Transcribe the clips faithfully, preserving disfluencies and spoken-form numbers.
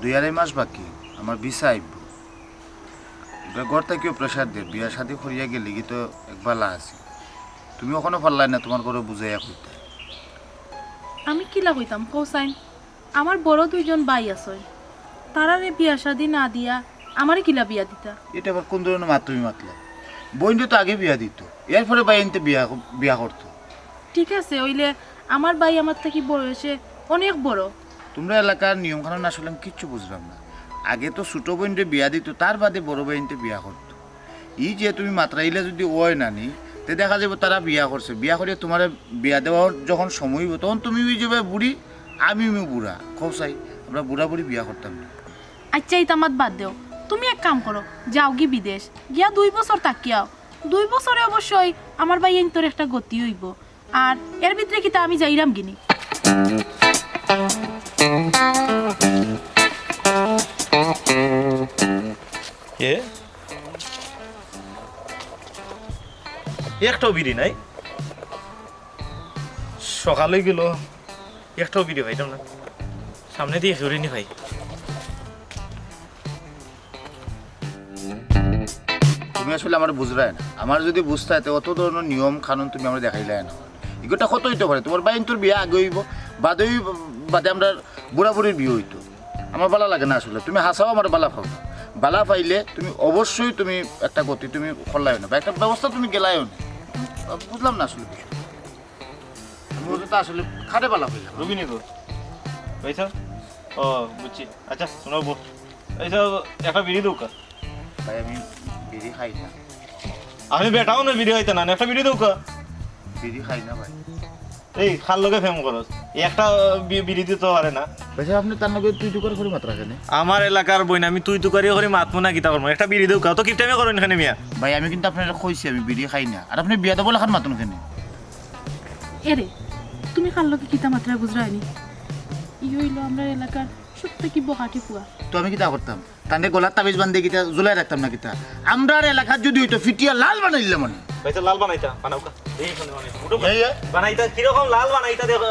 দুই আড়াই মাস বাকি, আমার ভিসা আইব। ইবা ঘর থাকিও প্রেশার দে, বিয়া শাদি করিয়া গেলে কি তো একবালা আছে। তুমি অখনো পারলায় না তুমার ঘরো বুঝাইয়া কইতা। আমি কিলা কইতাম কও চাইন? আমার বড় দুইজন ভাই আছে, তারারে বিয়া শাদি না দিয়া আমারে কিলা বিয়া দিতা? ইটা আবার কোন ধরনের মাত তুমি মাতলা? বইনরে তো আগে বিয়া দিত, এরপরে ভাইয়াইন্তে বিয়া, বিয়া করতো। ঠিক আছে, অইলে আমার ভাই আমার থাকি বয়সে অনেক বড়। তুমরার এলাকার নিয়ম কানুন আসলে আমি কিচ্ছু বুঝলাম না। আগে তো ছোট বইনরে বিয়া দিত, তার বাদে বড় ভাইয়াইন্তে বিয়া করতো। ই যে তুমি মাতরাইলা যদি অয় নানি, তে দেখা যাইব তারা বিয়া করছে, বিয়া করিয়া তুমারে বিয়া দেওয়ার যখন সময় অইব, তখন তুমি অই যাইবায় বুড়ি, আমি অইমু বুড়া। কও চাই, আমরা বুড়া বুড়ি বিয়া করতাম না। আচ্ছা, ইতা মাত বাদ দেও, তুমি এক কাম করো, যাওগি বিদেশ, গিয়া দুই বছর থাকিয়াও। দুই বছরে অবশ্যই আমার ভাইয়াইন্তর একটা গতি অইব। আর এর ভিতরে কিতা আমি যাইরাম গিনি? এ? একটাও বিড়ি নাই? সকাল অই গেল, একটাও বিড়ি পাইলাম না। সামনেদি এক জুড়ি নি ভাই। তুমি আসলে আমারে বুঝরায় না। আমারে যদি বুঝতায়, তে অত ধরনের নিয়ম কানুন তুমি আমারে দেখাইলায় না। ইগুটা কত অইতো পারে? তুমার ভাইয়াইন্তর বিয়া আগে অইব, বাদে অই-, বাদে আমরার বুড়া বুড়ির বিয়া অইতো। আমার বালা লাগে না আসলে। তুমি হাছাউ আমারে বালা পাও না। বালা পাইলে তুমি অবশ্যই তুমি একটা গতি তুমি করলায় না, বা একটা ব্যবস্থা তুমি গেলায়ও না। বুঝলাম না আসলে বিষয়টা। আমি অতটা আসলে কারে বালা পাইলাম। রুবিন গো। পাইছো? ও, বুঝছি। আচ্ছা, হুনো বউ। এই তো একটা বিড়ি দেউক্কা। ভাই, আমি বিড়ি খাই না। আমি বেটাও না বিড়ি খাইতা না, একটা বিড়ি দেউক্কা। বিড়ি খাই না ভাই। এই, কার লগে প্রেম করস? একটা বি-, বিড়ি দিতে পারে না। ভাই সাব, আপনে তার লগে তুই তুকার করি মাতরা কেনে? আমার এলাকার বইন, আমি তুই তুকারি করি মাতমু না, কিতা করমু? একটা বিড়ি দেউক্কা, অত কিপটামি করইন কেনে মিয়া? ভাই, আমি কিন্তু আপনারে কইছি আমি বিড়ি খাই না, আর আপনে বেয়াদব লাখান মাতইন কেনে? এরে, তুমি কার লগে কিতা মাতরায় বুঝরায় নি? ই অইলো আমরার এলাকার সব থাকি বখাটি ফুয়া। তো আমি কিতা করতাম? তানরে গলাত তাবিজ বান্ধিয়া কিতা ঝুলাই রাখতাম না কিতা? আমরার এলাকাত যদি অইতো, ফিটিয়া লাল বানাইলাম অনে। ভাই, তো লাল বানাইতা, বানাউক্কা। এই শুনে, মানে, উঠো। এই, এই। বানাইতা, কিরকম লাল বানাইতা দেখো,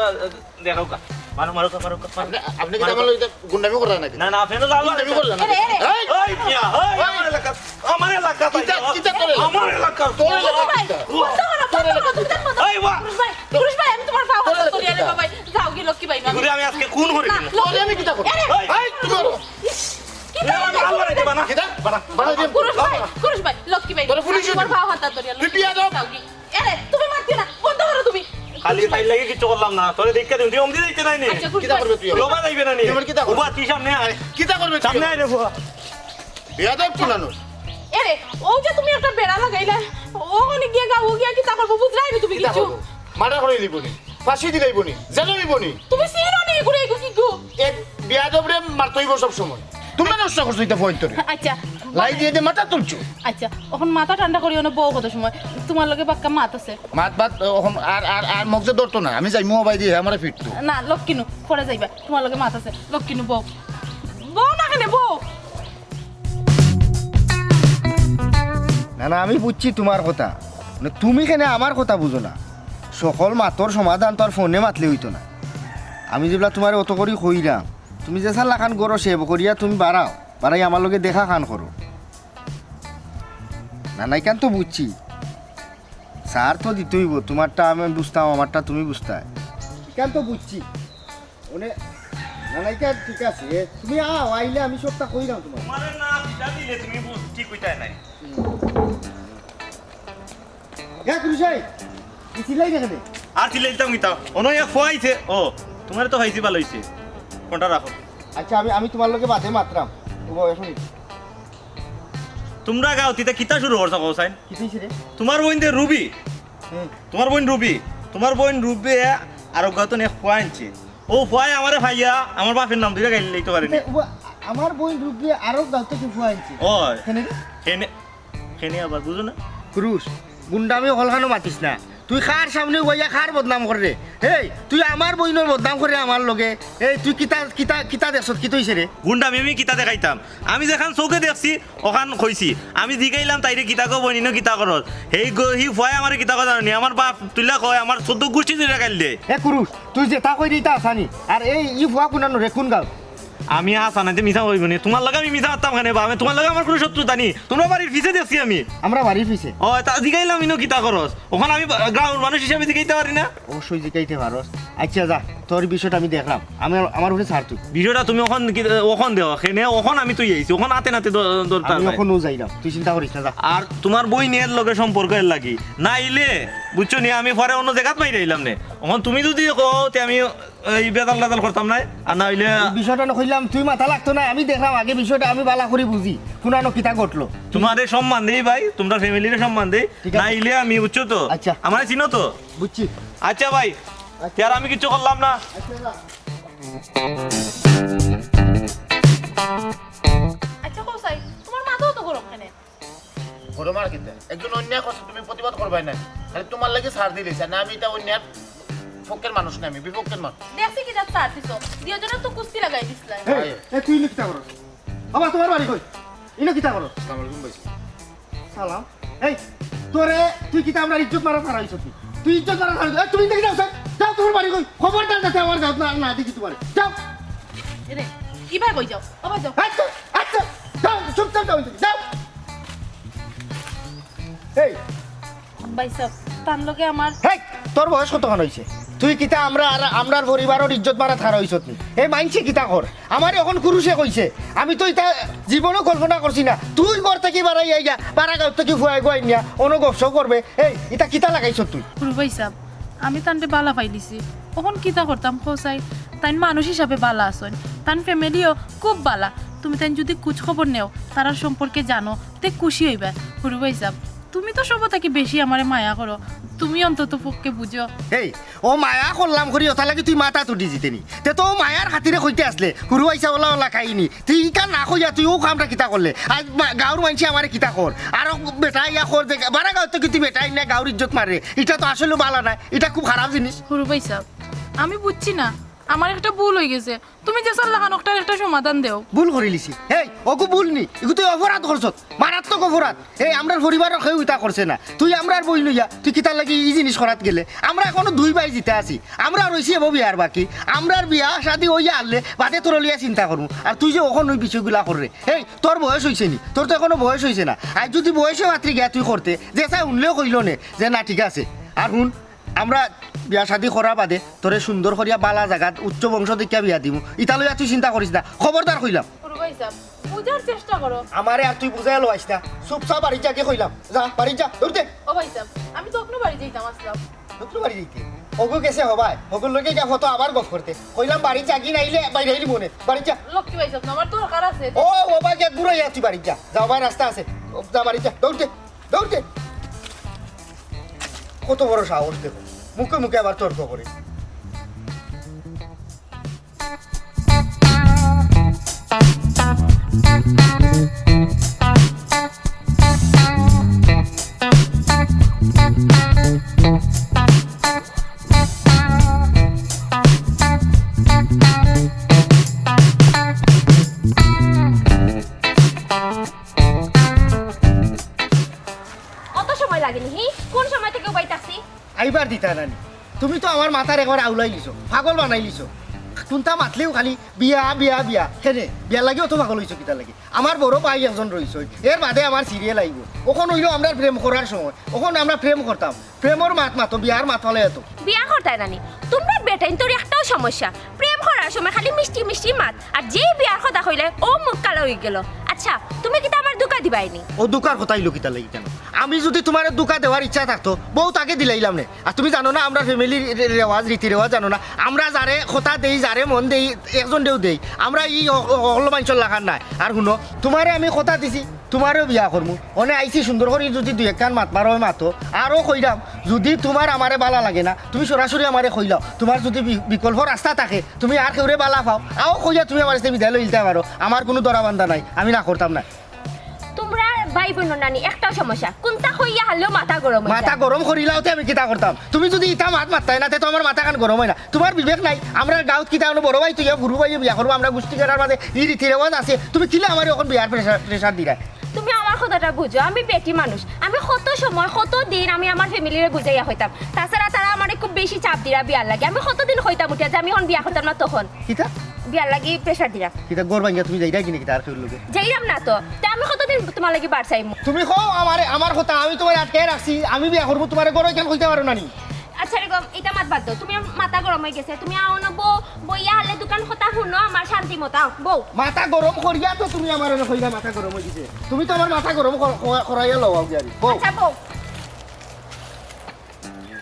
দেখাউক্কা। মারো, মারুক্কা, মারুক্কা, মারো। আপনে, আপনে কিতা আমার লগে গুন্ডামি কররা নাকি? না, না, আপনে তো লাল গুন্ডামি বানাইতা। কররা না। এরে, এরে। এই! ওই মিয়া, ওই, ওই! আমার এলাকা, আমার এলাকা তাই কিতা, না। কিতা তোর এলাকা? আমার এলাকা। তোর এলাকা ভাই, কিতা? বন্ধ করো, তোর বন্ধ এলাকা করো, তুমি কিতা? এই, বাহ! পুরুষ ভাই, পুরুষ ভাই, আমি তুমার পাও হাত ধরি, আরে বাবা, যাওগি লক্ষ্মী ভাই, না। ঘুরে আমি আজকে খুন করি না, দিমু। লক্ষ্মী ভাই। তোরে আমি কিতা করমু? আরে, এই! এই, তুমি করো। ইশ, কিতা এ, বাবা, লাল বানাইতে বানা। কিতা? বানা, বানা, বানা। পুরুষ ভাই, পুরুষ ভাই, লক্ষ্মী ভাই, তোরে পুলিশে আমি তুমার দিমু। পাও হাত ধরি, তুই বিয়া দাও। যাওগি। এরে, তুমি মাতিও না, বন্ধ করো তুমি। খালি তাইর লাগি কিচ্ছু করলাম না। তোরে দেখিয়া দিমু, তুই অমদি দেখতে নাই নি? আচ্ছা, পুরুষ কিতা ভাই। করবে তুই? লোভা যাইবে না নি? তুই আমার কিতা করবে? উবা, তুই সামনে আয়। কিতা করবে তুই? সামনে আয় রে ফুয়া। বেয়াদব কুনানোর। এরে, অউ যে তুমি একটা বেড়া লাগাইলা, অউ অনে গিয়া গাউ গিয়া কিতা করবো, বুঝরায় নি তুমি কিতা কিচ্ছু? করবো? মার্ডার করি দিবো নি, ফাঁসি দিলাইবো নি, জেলো নিবো নি। তুমি চিনো নি এগুরে, এগু কিগু? এক বেয়াদবরে মারতে অইবো সব সময়। তুমরা নষ্ট করছো ইতা পয়েন্টরে। আচ্ছা, লাই দিয়া দে মাথা তুলছো। আচ্ছা, অখন মাথা ঠান্ডা করিও না, বও কত সময়। তুমার লগে পাক্কা মাত আছে। মাত বাত অখন আর, আর, আর মগজে ধরতো না। আমি যাইমু অবায়দি, হে আমারে ফিরতো। না, লক্ষ্মী নু, পরে যাইবা। তুমার লগে মাত আছে। লক্ষ্মী নু, বও। বও না কেনে, বও। না, না, আমি বুঝছি তুমার কথা। মানে, তুমি কেনে আমার কথা বুঝো না? সকল মাতর সমাধান তো আর ফোনে মাতলে অইতো না। আমি যেবলা তুমারে অত করি কইরাম, তুমি যেছান লাখান করো সেব করিয়া তুমি বাড়াও, বাড়াই আমার লগে দেখা খান করো। না, না, ইখান তো বুঝছি। ছাড় তো দিতে অইবো, তুমারটা আমি বুঝতাম, আমারটা তুমি বুঝতায়। ইখান তো বুঝছি। মানে, না, না, ইখান ঠিক আছে। এ, তুমি আও, আইলে আমি সবটা কইরাম তুমারে। তুমারে না দিতা দিলে তুমি বুঝ-, ঠিক অইতায় নায়। হুম। এ, পুলিশ ভাই, ই চিল্লাই না কেনে? আর চিল্লাইতাম কিতা? অনো এক ফুয়া আইছে। ও, তুমারে তো পাইছি, ভালা অইছে। ফোনটা রাখো। আচ্ছা, আমি, আমি তুমার লগে বাদে মাতরাম। ও, অখন তুমরা গাউত ইতা কিতা শুরু করছো কও চাইন? কিতা অইছে রে? তুমার বইন দে রুবি। হুম। তুমার বইন রুবি। তুমার বইন রুবিয়ে আরক গাউত এক ফুয়া আনছে। অউ ফুয়ায় আমারে পাইয়া আমার বাপর নাম ধরিয়া গাইল দিতে পারে নি। ও, আমার বইন রুবিয়ে আরক গাউত থাকি ফুয়া আনছে। অয়। কেনে রে? কেনে, কেনে আবার বুঝো না? পুরুষ, গুন্ডামি হকলখানো মাতিস না। তুই কার সামনে বইয়া কার বদনাম কররে? এই, তুই আমার বইনর বদনাম কররে আমার লগে। এই, তুই কিতা, কিতা, কিতা দেখছত? কিতা অইছে রে? গুন্ডামি আমি কিতা দেখাইতাম? আমি যেখান চউখে দেখছি, অখান কইছি। আমি জিগাইলাম তাইরে, "কিতা গো বইন, ইনো কিতা করস?" হেই গো, হি ফুয়ায় আমারে কিতা কয় জানো নি? আমার বাপ তুইলা কয়, আমার চৌদ্দ গুষ্টি ধরিয়া গাইল দে। এ কুরুস, তুই যেতা কইরে ইতা হাছা নি? আর এই, ই ফুয়া কুনানর রে, কুন গাউর? আমি হাছা নাইতে মিছা কইবো নি? তুমার লগে আমি মিছা মাততাম কেনে বা? আমি, তুমার লগে আমার কুনু শত্রুতা নি। তুমরার বাড়ির পিছে দেখছি আমি। আমরার বাড়ির পিছে? ও, তা জিগাইলাম, ইনো কিতা করস? অখন আমি বা-, গ্রামর মানুষ হিসাবে জিগাইতা পারি না? অবশ্যই জিগাইতে পারস। আইচ্ছা, যা, তোর বিষয়টা আমি দেখরাম। আমি, আমার উপরে ছাড় তুই। বিষয়টা তুমি অখন কি, অখন দেও, কেনে অখন আমি তুই আইছি, অখন আতে নাতে দ-, দরকার আমি নাই। অখন যাইরাম, তুই চিন্তা করিস না, যা। আর তুমার বইনর লগে সম্পর্ক এর লাগি, নাইলে বুঝছো নি, আমি পরে অন্য জাগাত মাইরাইলাম নে। অখন তুমি যুদি কও, তে আমি এই বেজাল টেজাল করতাম নায়, আর না অইলে এই বিষয়টা না কইলাম, তুই মাথা লাগতো না, আমি দেখরাম আগে বিষয়টা, আমি বালা করি বুঝি, কুনানো কিতা ঘটলো। তুমারে সম্মান দেই ভাই, তুমরার family রে সম্মান দেই, ঠিক আছে। নাইলে আমি, বুঝছো তো? আইচ্ছা। আমারে চিনো তো? বুঝছি। আইচ্ছা ভাই, আইচ্ছা। তে আর আমি কিচ্ছু করলাম না। আইচ্ছা, যা। আইচ্ছা, কও চাই, তুমার মাথাও তো গরম কেনে? গরম আর কিতা? একজন অন্যায় করছে, তুমি প্রতিবাদ করবায় না? খালি তুমার লাগি ছাড় দিলিছে, না আমি ইটা অন্যায় পক্ষের মানুষ না, আমি বিপক্ষের মানুষ। দেখছি কি জাত ছাড় দিছো, দুইজনে তো কুস্তি লাগাই দিছলায়। এই, এই, তুই ইনো কিতা করস? বাবা, তুমার বাড়ি কই? ইনো কিতা করস? আসসালামু আলাইকুম ভাই। সালাম। এই, তোরে, তুই কিতা আমরার ইজ্জত মারা ছাড়া অইছত নি? তুই ইজ্জত মারা ছাড়া অইছত, এই, তুমি দেখি যাও, যাও, যাও, তুমার বাড়ি কই? খবরদার যাতে আমার গাঁওত না, না দেখি তুমারে। যাও। এরে, কি ভাই কই যাও? ও ভাই যাও। আচ্ছা, আচ্ছা, যাও, চুপচাপ যাও, যাও। এই। ভাইসাব, তান লগে আমার হেই, তোর বয়স কতখান অইছে? তুই কিতা আমরা আর আমরার পরিবারর ইজ্জত মারা ছাড়া অইছত নি? এই মাইনষে কিতা কর? আমারে অখন কুরুষে কইছে। আমি তো ইতা জীবনও কল্পনা করছি না। তুই ঘর থাকি বারাই আইয়া, বারা গাঁও থাকি ফুয়া এগু আইনিয়া, অনো গপসপ করবে। এই, ইতা কিতা লাগাইছত তুই? হুরু ভাইসাব, আমি তানরে বালা পাইলিছি। অখন কিতা করতাম কও চাই? তাইন মানুষ হিসাবে বালা আছইন। তান family-ও খুব বালা। তুমি তাইন যুদি খুজ খবর নেও, তারার সম্পর্কে জানো, তে খুশি অইবা। হুরু ভাইসাব, তুমি তো সব থাকি বেশি আমারে মায়া করো, তুমি অন্তত পক্ষে বুঝো। এই, অউ মায়া করলাম করি, অতার লাগি তুই মাথাত উঠি যিতে নি? তে তো অউ মায়ার খাতিরে কইতে আছলে, হুরু আইছা অলা অলা খাইনি। তুই ইখান না কইয়া তুই অউ কামটা কিতা করলে? আইজ মা-, গাঁওর মাইনষে আমারে কিতা কর? আর অউ বেটা ইয়া কর যে, বারা গাঁওত তো কিতা বেটা ইনা গাঁওর ইজ্জত মারে। ইটা তো আসলে বালা নায়, ইটা খুব খারাপ জিনিস। হুরু ভাইসাব, আমি বুঝছি না, আমার একটা ভুল অইগেছে। তুমি যেছার লাখান অকটার একটা সমাধান দেও। ভুল করিলিছি। হেই, অগু ভুল নি, ইগু তুই অপরাধ করছত, মারাত্মক অপরাধ। হেই, আমরার পরিবারর কেউ ইতা করছে না। তুই আমরার বইন অইয়া তুই কিতার লাগি ই জিনিস করাত গেলে? আমরা অখনো দুই ভাই যিতা আছি, আমরা রইছি এবো বিয়ার বাকি। আমরার বিয়া শাদি অইয়া হারলে বাদে তোরে লইয়া চিন্তা করমু। আর তুই যে অখন অউ বিষয়গুলা কররে, হেই, তোর বয়স অইছে নি? তোর তো অখনো বয়স অইছে না। আর যুদি বয়সে মাত্রি গিয়া তুই করতে, যেছায় হুনলেও কইলো নে যে না, ঠিক আছে। আর হুন, আমরা বিয়া শাদি করার বাদে তোরে সুন্দর করিয়া বালা জাগাত উচ্চ বংশ দেখিয়া বিয়া দিমু। ইতা লইয়া তুই চিন্তা করিস না, খবরদার কইলাম। হুরু ভাইসাব, বুঝার চেষ্টা করো। আমারে আর তুই বুঝাইয়া লওয়াইস না, চুপচাপ বাড়িত যা গি কইলাম। যা, বাড়িত যা, দৌড় দে। ও ভাইসাব, আমি তো অখনো বাড়ি যাইতাম আছলাম। অখনো বাড়ি যাইতে? অগু গেছে হবায়, অগুর লগে গিয়া কত আবার গফ করতে। কইলাম বাড়িত যা গি, নাইলে বাইরাইলি মনে। বাড়িত যা। লক্ষ্মী ভাইসাব, আমার দরকার আছে। ও, ও ভাই, গিয়া ঘুরাইয়া তুই বাড়িত যা। যা, অবায় রাস্তা আছে। ও, যা বাড়িত যা, দৌড় দে। দৌড় দে। কত বড় সাহস দেখো, মুখে মুখে আবার তর্ক করে। অত সময় লাগেনি, হি? কোন সময় থাকি উবাই থাকছি? আইবার দিতা না নি? তুমি তো আমার মাথার একবার আউলাইলিছো, পাগল বানাইলিছো। কুন্তা মাতলেও খালি বিয়া, বিয়া, বিয়া। কেনে? বিয়ার লাগি অত পাগল অইছো কিতার লাগি? আমার বড় ভাই একজন রইছে, এর বাদে আমার serial আইবো। অখন অইলো আমরার প্রেম করার সময়, অখন আমরা প্রেম করতাম। প্রেমর মাত মাতো, বিয়ার মাত ফালাইয়া তো। বিয়া করতায় না নি? তুমরার বেটাইন্তর একটাউ সমস্যা, প্রেম করার সময় খালি মিষ্টি মিষ্টি মাত, আর যেই বিয়ার কথা কইলে অউ মুখ কালা অইগেলো। আচ্ছা, তুমি কিতা আমারে ধুকা দিবায় নি? অউ ধুকার কথা আইলো কিতার লাগি কেনে? আমি যুদি তুমারে ধুকা দেওয়ার ইচ্ছা থাকতো, বউত আগে দিলাইলাম নে। আর তুমি জানো না, আমরার family র রে-, রেওয়াজ, রীতি রেওয়াজ জানো না। আমরা যারে কথা দেই, যারে মন দেই, একজনরেউ দেই। আমরা ই অ-, অ-, অকল মাইনষর লাখান নায়। আর হুনো, তুমারে আমি কথা দিছি, তুমারেউ বিয়া করমু। অনে আইছি সুন্দর করি যুদি দুই একখান মাত মারো, মাতো। আরও কইরাম, যুদি তুমার আমারে বালা লাগে না, তুমি সরাসরি আমারে কইলাও। তুমার যুদি বি-, বিকল্প রাস্তা থাকে, তুমি আর কেউরে বালা পাও, আও কইয়া তুমি আমার কাছে বিদায় লইলিতায় পারো। আমার কুনু ধরা বান্ধা নাই, আমি না করতাম না। তুমরার ভাই বইনর না নি একটাউ সমস্যা, কুন্তা কইয়া হারলেও মাথা গরম অই যায়। মাথা গরম করিলাও তে আমি কিতা করতাম? তুমি যুদি ইতা মাত মাততায় না, তে তো আমার মাথাখান গরম অয় না। তুমার বিবেক নাই? আমরার গাঁওত কিতা অনো বড় ভাই তুই হুরু ভাইয়ে বিয়া করবো, আমরা গুষ্টি কেরার মাঝে ই রীতি রেওয়াজ আছে, তুমি কিলা আমারে অখন বিয়ার pressure, pressure দিরায়? তুমি আমার কথাটা বুঝো, আমি বেটি মানুষ, আমি কত সময়, কত দিন আমি আমার ফ্যামিলিরে বুঝাইয়া কইতাম। তাছাড়া তারা আমারে খুব বেশি চাপ দিরা বিয়ার লাগি। আমি কতদিন কইতাম উঠিয়া যে আমি অখন বিয়া করতাম না তখন। কিতা? বিয়ার লাগি প্রেশার দিরা। কিতা ঘর ভাঙ্গিয়া তুমি যাইরায় নি কিতা আর কেউর লগে? যাইরাম না তো। তে আমি কতদিন তুমার লাগি বার চাইমু? তুমি কও আমারে, আমার কথা, আমি তুমারে আটকাইয়া রাখছি, আমি বিয়া করমু তুমারে ঘরো ইখান কইতা পারো না নি? আচ্ছা রে গো, ইতা মাত বাদ দেও। তুমার মাথা গরম অইগেছে। তুমি আও না বও, বইয়া হালে দুখান কথা হুনো আমার শান্তি মতো। আও, বও। মাথা গরম করিয়া তো তুমি আমার অনো কইলা মাথা গরম অইগেছে। তুমি তো আমার মাথা গরম কর-, করা-, করাইয়া লও আগে আরে। বও। আচ্ছা, বও।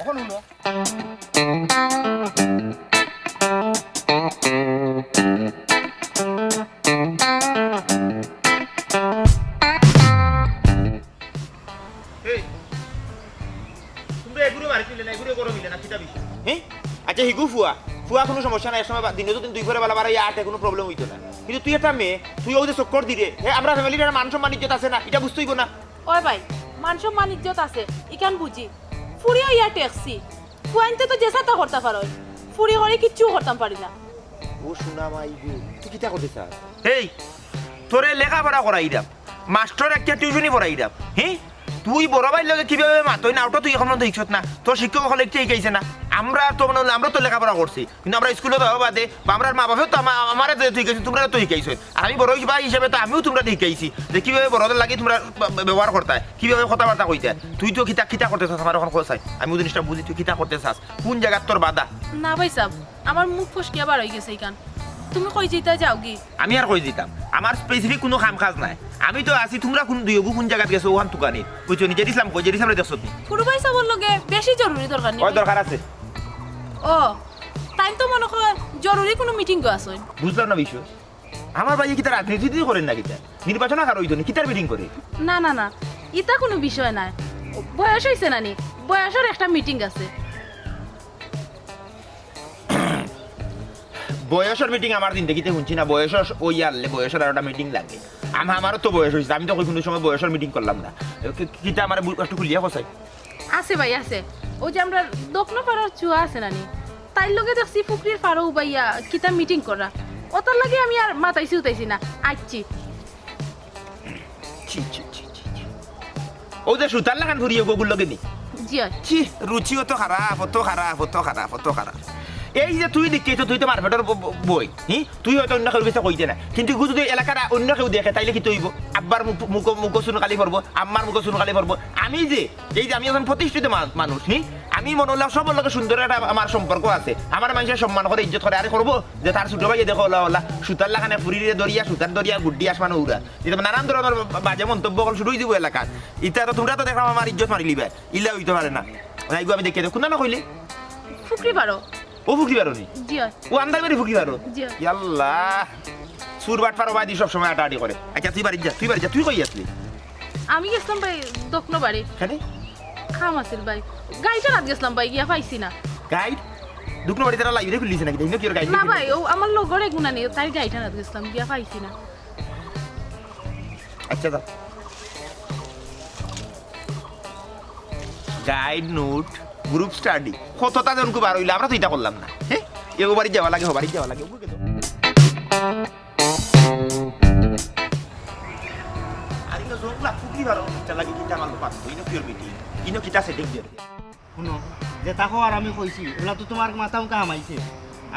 অখন হুনো। এই, তুমরা এগুরে মারি তুলে না, এগুরে গরম অইলে না, কিতা বিষয়? হ্যাঁ? আচ্ছা, হিগু ফুয়া, ফুয়া কুনু সমস্যা নাই, এক সময় বা-, দিনে দুদিন দুই পরে বালা বাড়াইয়া আটে, কুনু problem অইতো না। কিন্তু তুই একটা মেয়ে, তুই অউ যে চক্কর দিরে, হ্যাঁ, আমরার family-র মান সম্মান ইজ্জত আছে না, ইটা বুঝতে অইবো না? ওই ভাই, মান সম্মান ইজ্জত আছে, ইখান বুঝি। ফুড়ি অইয়া ঠেকছি, ফুয়াইন্তে তো যেছা তা করতা পারইন, ফুড়ি করি কিচ্ছু করতাম পারি না। ও সোনা মাই গো, তুই কিতা করতে চাস? এই, তোরে লেখাপড়া করাইরাম, মাস্টর একটা টিউশনি পড়াইরাম, হি? তুই বড় ভাইর লগে কিভাবে মাতইন না, ওটা তুই অখন পর্যন্ত শিখছত না। তোর শিক্ষক অকলে কিতা শিখাইছে না? আমরা তো মানে, আমরা তো লেখাপড়া করছি, কিন্তু আমরা স্কুলো যাওয়া বাদে, বা আমরার মা বাপেও তো আমা-, আমারে যেহেতু শিখাইছে, তুমরারে তো শিখাইছে। আর আমি বড় ভাই হিসাবে তো আমিও তুমরারে শিখাইছি যে কিভাবে বড়দের লাগি তুমরা ব-, ব-, ব্যবহার করতায়, কিভাবে কথাবার্তা কইতায়। তুই তো কিতা, কিতা করতে চাস, আমার অখন কথা চাই, আমি ও জিনিসটা বুঝি, তুই কিতা করতে চাস, কুন জাগাত তোর বাধা? না ভাইসাব, আমার মুখ ফসকিয়া বার অইগেছে ইখান। তুমি কই যাইতায় যাওগি? আমি আর কই যাইতাম? আমার specific কুনু কাম কাজ নাই। আমি তো আছি, তুমরা কুন দুইওগু কুন জাগাত গেছো, অখান তুকানিত। বুঝছো নি? জেড ইসলাম কই? জেড ইসলামরে দেখছো নি? ফুরু ভাইসাবর লগে বেশি জরুরি দরকার নি? ওই দরকার আছে। ও, তাইন তো মনো কয় জরুরি কুনু meeting-ও আছইন। বুঝলাম না বিষয়। আমার ভাইয়ে কিতা রাজনীতি করের না কিতা? নির্বাচন আগে অইতো নি, কিতার meeting করে? না, না, না, ইতা কুনু বিষয় নায়। বয়স অইছে না নি? বয়সর একটা meeting আছে। বয়সর meeting আমার জিন্দেগিতে হুনছি না, বয়স অইয়া হারলে বয়সর আর একটা meeting লাগে। আম-, আমারও তো বয়স অইছে, আমি তো কই কুনু সময় বয়সর meeting করলাম না। কি-, কিতা আমারে বু-, একটু খুলিয়া কও চাই। আছে ভাই, আছে। অউ যে আমরার দক্ষিণ পাড়ার চুয়া আছে না নি? তাইর লগে দেখছি ফুকরির পাড়ো উবাইয়া কিতা meeting করা। অতার লাগি আমি আর মাতাইছি উতাইছি না। আইচ্ছি। ছি, ছি, ছি, ছি, ছি। অউ যে সুতার লাখান ফুরি অগুর লগে নি? জি অয়। ছি, রুচি অত খারাপ, অত খারাপ, অত খারাপ, অত খারাপ। এই যে তুই দেখিয়াছ, তুই তো মারপেটর ব-, ব-, বই, হি? তুই হয়তো অন্য কেউর গেছে কইতে না, কিন্তু ইগু যদি এলাকার অন্য কেউ দেখে, তাইলে কিতা অইবো? আব্বার মুখ, মুখ, মুখো চুনকালি পড়বো, আম্মার মুখো চুনকালি পড়বো। আমি যে, এই যে আমি একজন প্রতিষ্ঠিত মা-, মানুষ, হি? আমি মনো অইলে সবর লগে সুন্দর একটা আমার সম্পর্ক আছে, আমারে মানষে সম্মান করে, ইজ্জত করে, আরে করবো যে তার ছোট ভাইয়ে দেখো অলা অলা সুতার লাখান ফুরিরে ধরিয়া, সুতার ধরিয়া গুড্ডি আসমানো উড়া। ইতা নানান ধরনর বাজে মন্তব্য অকল শুরু অই যিবো এলাকাত। ইতা তো তুমরা তো দেখলাম আমার ইজ্জত মারিলিবায়, ইলা অইতো পারে না। না, ইগু আমি দেখিয়া দেও, কুন না কইলে? ফুকরি পাড়ো। অউ ফুকরি পাড়ো নি? জি অয়। অউ আন্দারবাড়ি ফুকরি পাড়ো? জি অয়। ইয়াল্লা, চুর বাটপার অবায়দি সব সময় আটাআটি করে। আইচ্ছা, তুই বাড়িত যা, তুই বাড়িত যা, তুই কই আছলি? আমি গেছলাম ভাই দক্ষিণ বাড়ি। কেনে? কাম আছিল ভাই, গাড়িটার আত গেছলাম ভাই, গিয়া পাইছি না। গাইড? দক্ষিণ বাড়ি তারা লাইব্রেরি খুলিছে নাকি? দেখি না কি ওর গাইড না দেখি ভাই, না। অউ আমার লগর এগুনা নি, তাইর গাড়িটার আত গেছলাম, গিয়া পাইছি না। আইচ্ছা, যাও। গাইড নোট, group study, কততা জনকু বার অইলো, আমরা তো ইতা করলাম না। হে? এগু বাড়িত যাওয়া লাগে, হউ বাড়িত যাওয়া লাগে। আর ইনো জংলা ফুকরি বারো, ইটা লাগে কিতা আমার পাত, ইনো কিওর মিটিং, ইনো কিতা সেটিং দিয়া। হুনো, যেতা কওয়ার আমি কইছি, অলা তো তুমার মাথা মুখা হামাইছে।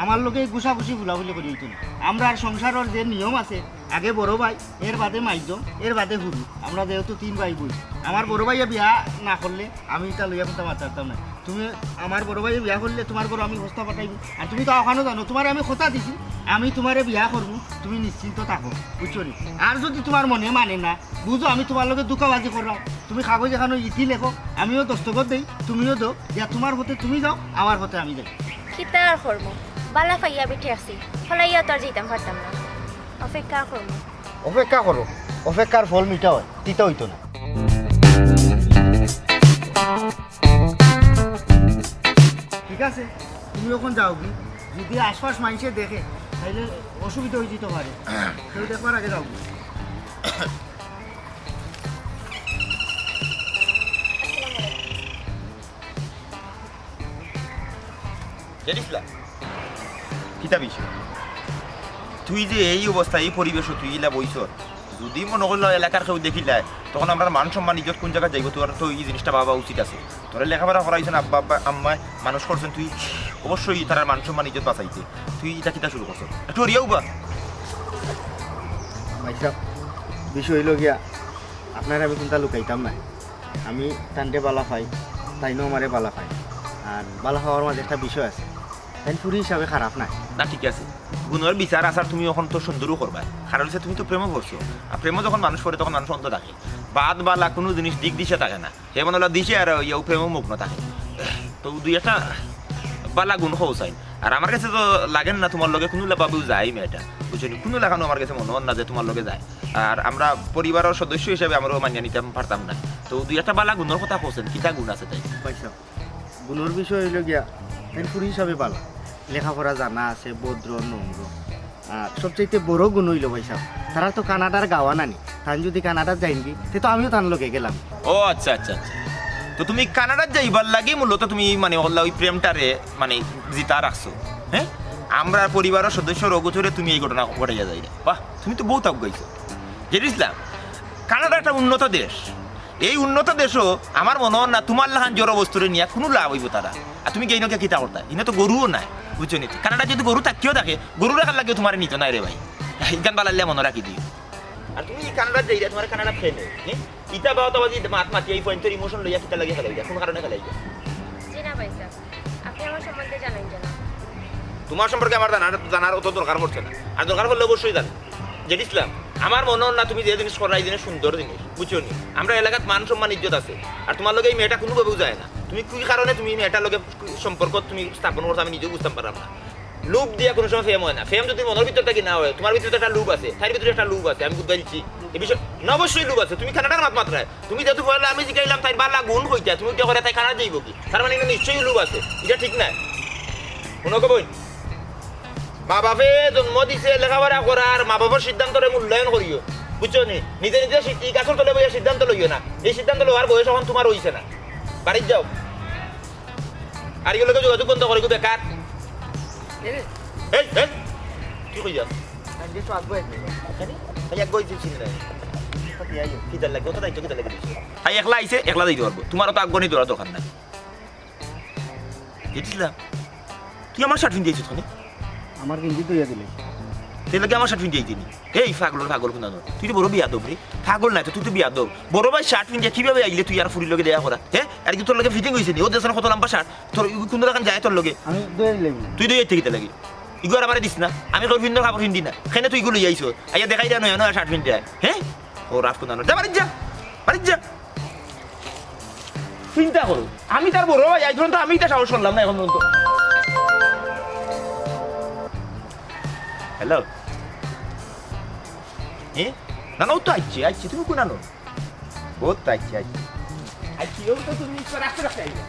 আমার লগে ঘুষাঘুষি ফুলাফুলি করি অইতো না। আমরার সংসারর যে নিয়ম আছে, আগে বড় ভাই, এর বাদে মাইজম, এর বাদে হুরু। আমরা যেহেতু তিন ভাই বইন, আমার বড় ভাইয়ে বিয়া না করলে আমি ইতা লইয়া কথা মাততাম না। তুমি আমার বড় ভাইয়ে বিয়া করলে তুমার ঘরো আমি বস্তা পাঠাইমু। আর তুমি তো অখানও জানো, তুমারে আমি কথা দিছি, আমি তুমারে বিয়া করমু, তুমি নিশ্চিন্ত থাকো, বুঝছো নি? আর যদি তুমার মনে মানে না, বুঝো আমি তুমার লগে ধুকাবাজি কররাম, তুমি কাগজ এখানো ইতি লেখো, আমিও দস্তখত দেই, তুমিও দেও, দিয়া তুমার পথে তুমি যাও, আমার পথে আমি যাই। কিতা আর করমু? বালা পাইয়া আমি ঠেকছি, ফলাইয়া তো আর যাইতাম পারতাম না। অপেক্ষা করমু। অপেক্ষা করো, অপেক্ষার ফল মিঠা অয়, তিতা অইতো না। ঠিক আছে, তুমি অখন যাওগি, যদি আশপাশ মাইনষে দেখে, তাইলে অসুবিধা অই যিতো পারে। কেউ দেখবার আগে যাওগি। জানিস না? কিতা বিষয়? তুই যে এই অবস্থা, এই পরিবেশো তুই ইলা বইছস, যদি মনো করলো এলাকার কেউ দেখিলায়, তখন আমরার মান সম্মান ইজ্জত কুন জাগাত যাইবো? তোর তো ই জিনিসটা ভাবা উচিত আছে। তোরে লেখাপড়া করাইছইন আব্বা, আব্বা, আম্মায় মানুষ করছইন, তুই অবশ্যই তারার মান সম্মান ইজ্জত বাঁচাইতে। তুই ইটা কিতা শুরু করছস? একটু হরিয়া উবা। ভাইসাব, বিষয় অইলো গিয়া, আপনারে আমি কুনতা লুকাইতাম নায়। আমি তানরে বালা পাই, তাইনও আমারে বালা পাইন। আর বালা পাওয়ার মাঝে একটা বিষয় আছে, তাইন ফুরি হিসাবে খারাপ নায়। না, ঠিক আছে, গুণর বিচার আচার তুমি অখন তো সুন্দরও করবায়, কারণ অইছে তুমি তো প্রেমও পড়ছো। আর প্রেমও যখন মানুষ পড়ে, তখন মানুষ অন্ধ থাকে, বাদ বালা কুনু জিনিস দিক দিশা থাকে না। হে মনে অইলো দিশে আর ইয়া প্রেমও মগ্ন থাকে। তো দুই একটা বালা গুণ কও চাইন। আর আমার গেছে তো লাগের না তুমার লগে কুনু লাভাবেও যায় মেয়েটা, বুঝছো নি? কুনু লাখানও আমার গেছে মনো অর না যে তুমার লগে যায়। আর আমরা পরিবারর সদস্য হিসাবে আমরাও মানিয়া নিতাম পারতাম না। তো দুই একটা বালা গুণর কথা কও চাইন, কিতা গুণ আছে তাইন? ভাইসাব, গুণর বিষয় অইলো গিয়া, তাইন ফুরি হিসাবে বালা, লেখাপড়া জানা আছে, ভদ্র, নম্র। আর সবচাইতে বড় গুণ অইলো ভাইসাব, তারার তো কানাডার গাওয়া নানি, তাইন যুদি কানাডাত যাইনগি, তে তো আমিও তান লগে গেলাম। ও আচ্ছা, আচ্ছা, আচ্ছা। তো তুমি কানাডাত যাইবার লাগি মূলত তুমি মানে অলা ওই প্রেমটারে মানে জিতা রাখছো, হ্যাঁ? আমরার পরিবারর সদস্যর অগোচরে তুমি এই ঘটনা ঘটাইয়া যাইরায়। বাহ, তুমি তো বউত আগুয়াইছো। জেড ইসলাম, কানাডা একটা উন্নত দেশ। এই উন্নত দেশও আমার মনো অর না তুমার লাখান জড় বস্তুরে নিয়া কুনু লাভ অইবো তারার। আর তুমি গেইনো গিয়া কিতা করতায়? ইনো তো গরুও নাই, বুঝছো নি? কানাডা যুদি গরু থাকিও থাকে, গরু রাখার লাগিও তুমারে নিতো নায় রে ভাই। ইখান বালা অইলে মনো রাখি দিও। আর তুমি ই কানাডাত যাইরায়, তুমার কানাডাত খেয়ে নেই, হ্যাঁ? ইতা বাউতাবাজি মাত মাতি এই পয়েন্টর ইমোশন লইয়া কিতা লাগিয়া খেলাইরায়? কুন কারণে খেলাইরায়? জি না ভাইসাব, আপনি আমার সম্বন্ধে জানেন যে না। তুমার সম্পর্কে আমার জানার, জানার অত দরকার পড়ছে না, আর দরকার পড়লে অবশ্যই জানমু। জেড ইসলাম, আমার মনো অর না তুমি যে জিনিস কররায়, ই জিনিস সুন্দর জিনিস, বুঝছো নি? আমরার এলাকাত মান সম্মান ইজ্জত আছে, আর তুমার লগে ই মেয়েটা কুনুভাবেও যায় না। তুমি কি কারণে তুমি ই মেয়েটার লগে সম্পর্ক তুমি স্থাপন করছো, আমি নিজেও বুঝতাম পারলাম না। লোভ দিয়া কুনু সময় প্রেম অয় না। প্রেম যুদি মনর ভিতর থাকি না অয়, তুমার ভিতরে তো একটা লোভ আছে, তাইর ভিতরে একটা লোভ আছে, আমি বুঝবায় দিছি। এই বিষয় না, অবশ্যই লোভ আছে। তুমি কানাডার মাত মাতরায়, তুমি যেহেতু পয়লা আমি জিকাইলাম তাইর বালা গুণ কইতা, তুমি উঠে করে তাই কানাডা যাইবোগি? তার মানে ইনো নিশ্চয়ই লোভ আছে, ইটা ঠিক নায়। হুনো গো বইন, মা বাপে জন্ম দিছে লেখাপড়া করার, মা বাপর সিদ্ধান্তরে মূল্যায়ন করিও, বুঝছো নি? নিজে নিজে সি-, ই গাছর তলে বইয়া সিদ্ধান্ত লইও না। এই সিদ্ধান্ত লওয়ার বয়স অখন তুমার অইছে না। বাড়িত যাও। আর ইগুর লগে যোগাযোগ বন্ধ করো, ইগু বেকার। এই, এই, কি কইয়া? কিতার লাগি? অত দায়িত্ব কিতার লাগি দিছো? তাই একলা আইছে, একলা যাইতে পারবো। তুমার অত আগ্রহ নেই, দৌড়া দরকার নাই। জেড ইসলাম, তুই আমার শার্ট ফিন্দি আইছস কেনে? আমার গেঞ্জি ধুইয়া দিলে। তে লাগি আমার শার্ট ফিন্দি আইতে নি? এই পাগলর পাগল কুনানর। তুই তো বড় বিয়াদব রে। পাগল নায় তো, তুই তো বিয়াদব। বড় ভাইর শার্ট ফিন্দি কিভাবে আইলে তুই আর ফুরির লগে দেখা করা? হ্যাঁ? আর কি তোর লগে ফিটিং অইছে নি? ও দেখছ না কত লম্বা শার্ট? তোর ইগু কুনু লাখান যায় তোর লগে? আমি ধুইয়া দিলে। তুই ধুইয়া আইতে কিতা লাগি? ইগু আর আমারে দিস না। আমি কেউর ফিন্দর কাপড় ফিন্দি না। কেনে তুই ইগু লইয়া আইছস? আইয়া দেখাইরায় নয়া নয়া শার্ট ফিন্দি আয়। হ্যাঁ? ও রাফ কুনানর। যা বাড়িত যা। বাড়িত যা। চিন্তা করো, আমি তার বড় ভাই, আজ পর্যন্ত আমি ইতা সাহস করলাম না এখন পর্যন্ত। হ্যালো। এ? না, না, ও তো আইছে, আইছে, তুমি কুনানো? ও তো আইছে, আইছে। আইছে, ও তো তুমি রাখতে রাখতে আইবে।